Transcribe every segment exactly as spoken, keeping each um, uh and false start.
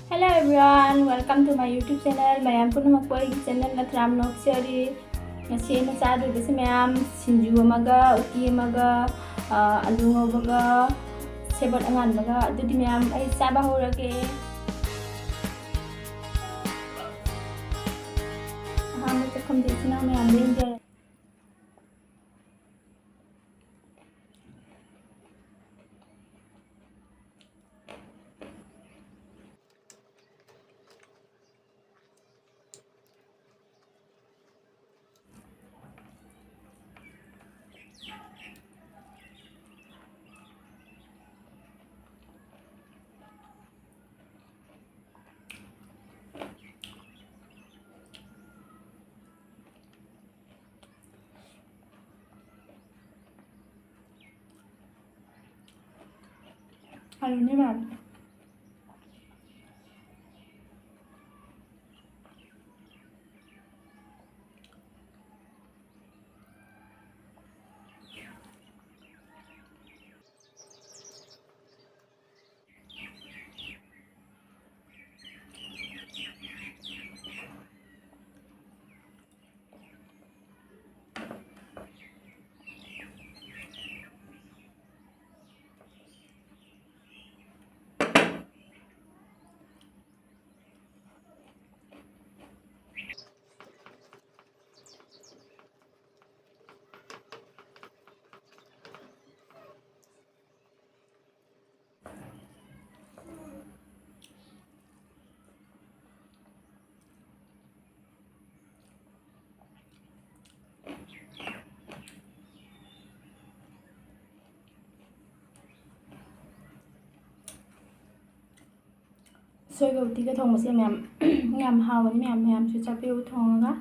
Hello everyone, welcome to my YouTube channel. ꯃꯌꯥꯝ ꯄꯨꯝꯅꯃꯛꯄꯨ ꯑꯩꯒꯤ ꯆꯦꯅꯦꯜ ꯅꯠꯇ꯭ꯔꯥꯝ ꯅꯣꯛꯆꯔꯤ꯫ ꯉꯁꯤ ꯑꯩꯅ ꯆꯥꯗꯣꯏꯕꯁꯤ ꯃꯌꯥꯝ ꯁꯤꯡꯖꯨ ꯑꯃꯒ, ꯎꯇꯤ ꯑꯃꯒ, ꯑ, ꯑꯂꯨ ꯉꯧꯕꯒ, ꯁꯦꯕꯣꯠ ꯑꯉꯥꯟꯕꯒ꯫ ꯑꯗꯨꯗꯤ ꯃꯌꯥꯝ ꯑꯩ ꯆꯥꯕ ꯍꯧꯔꯒꯦ꯫ ꯑꯍꯥꯟꯕ ꯆꯥꯛꯈꯨꯝꯗ ꯏꯆꯤꯟ ꯏꯅꯥꯎ ꯃꯌꯥꯝꯗ ꯌꯦꯡꯖꯔꯦ꯫ ꯍꯥꯎꯅꯤ ꯃꯌꯥꯝ꯫ ꯎꯁꯣꯏꯒ ꯎꯇꯤꯒ ꯊꯣꯡꯕꯁꯦ ꯃꯌꯥꯝ, ꯌꯥꯝ ꯍꯥꯎꯕꯅꯤ꯫ ꯃꯌꯥꯝ, ꯃꯌꯥꯝꯁꯨ ꯆꯥꯕꯤꯌꯨ ꯊꯣꯡꯉꯒ꯫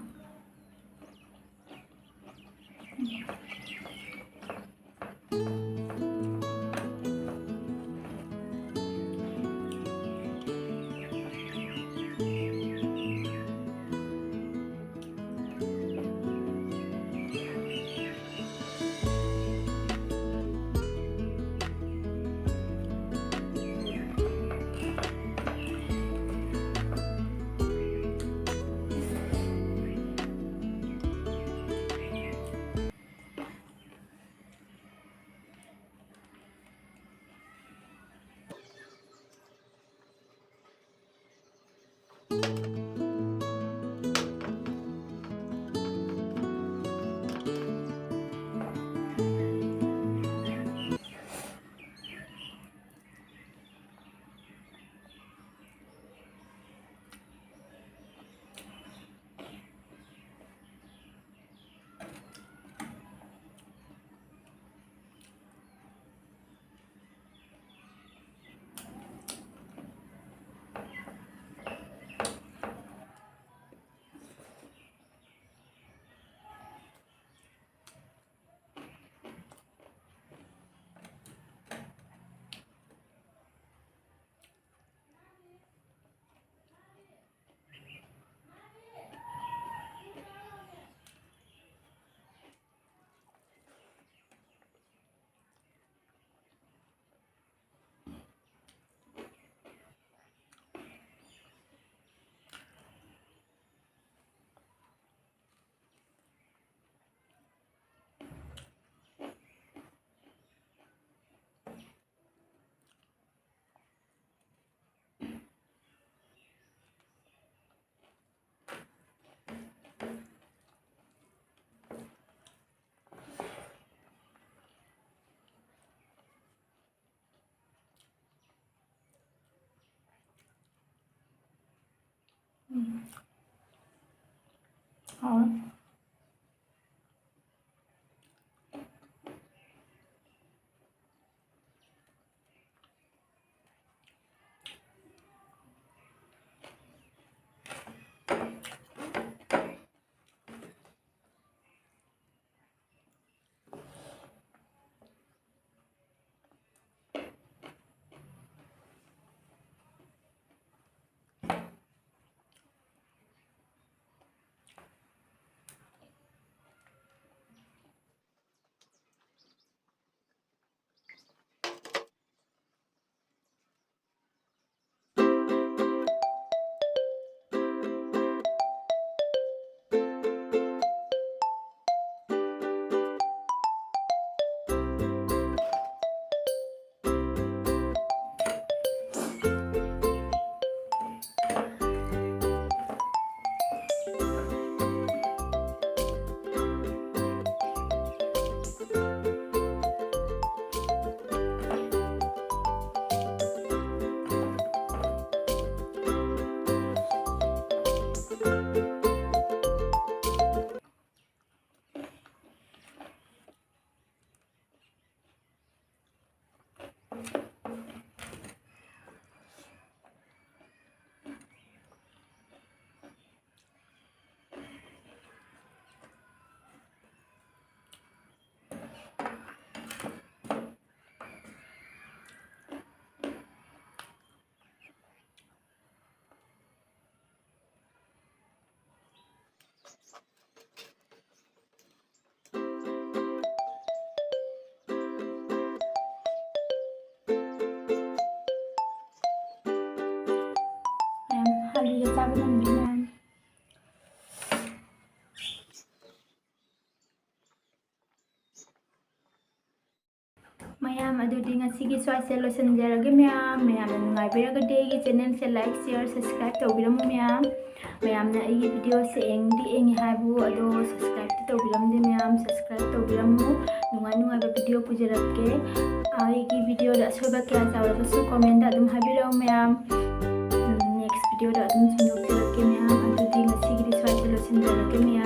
ꯎꯝ꯫ ꯍꯥꯎꯋꯦ꯫ ꯑꯗꯨꯗꯤ ꯉꯁꯤꯒꯤ ꯁ꯭ꯋꯥꯏꯁꯦ ꯂꯣꯏꯁꯤꯟꯖꯔꯒꯦ ꯃꯌꯥꯝ꯫ ꯃꯌꯥꯝꯅ ꯅꯨꯡꯉꯥꯏꯕꯤꯔꯒꯗꯤ ꯑꯩꯒꯤ channelꯁꯦ like, share, subscribe ꯇꯧꯕꯤꯔꯝꯃꯨ ꯃꯌꯥꯝ꯫ ꯃꯌꯥꯝꯅ ꯑꯩꯒꯤ videoꯁꯦ ꯌꯦꯡꯗꯤ ꯌꯦꯡꯉꯤ ꯍꯥꯏꯕꯨ ꯑꯗꯣ subscribeꯇꯤ ꯇꯧꯕꯤꯔꯝꯗꯦ ꯃꯌꯥꯝ꯫ Subscribe ꯇꯧꯕꯤꯔꯝꯃꯨ꯫ ꯅꯨꯡꯉꯥꯏ ꯅꯨꯡꯉꯥꯏꯕ video ꯄꯨꯖꯔꯛꯀꯦ꯫ ꯑꯩꯒꯤ videoꯗ ꯑꯁꯣꯏꯕ ꯀꯌꯥ ꯆꯥꯎꯔꯕꯁꯨ commentꯗ ꯑꯗꯨꯝ ꯍꯥꯏꯕꯤꯔꯛꯎ ꯃꯌꯥꯝ꯫ ꯎꯝ, next videoꯗ ꯑꯗꯨꯝ ꯁꯟꯗꯣꯛꯆꯔꯛꯀꯦ ꯃꯌꯥꯝ꯫ ꯑꯗꯨꯗꯤ ꯉꯁꯤꯒꯤꯗꯤ ꯁ꯭ꯋꯥꯏꯗ ꯂꯣꯏꯁꯤꯟꯖꯔꯒꯦ ꯃꯌꯥꯝ꯫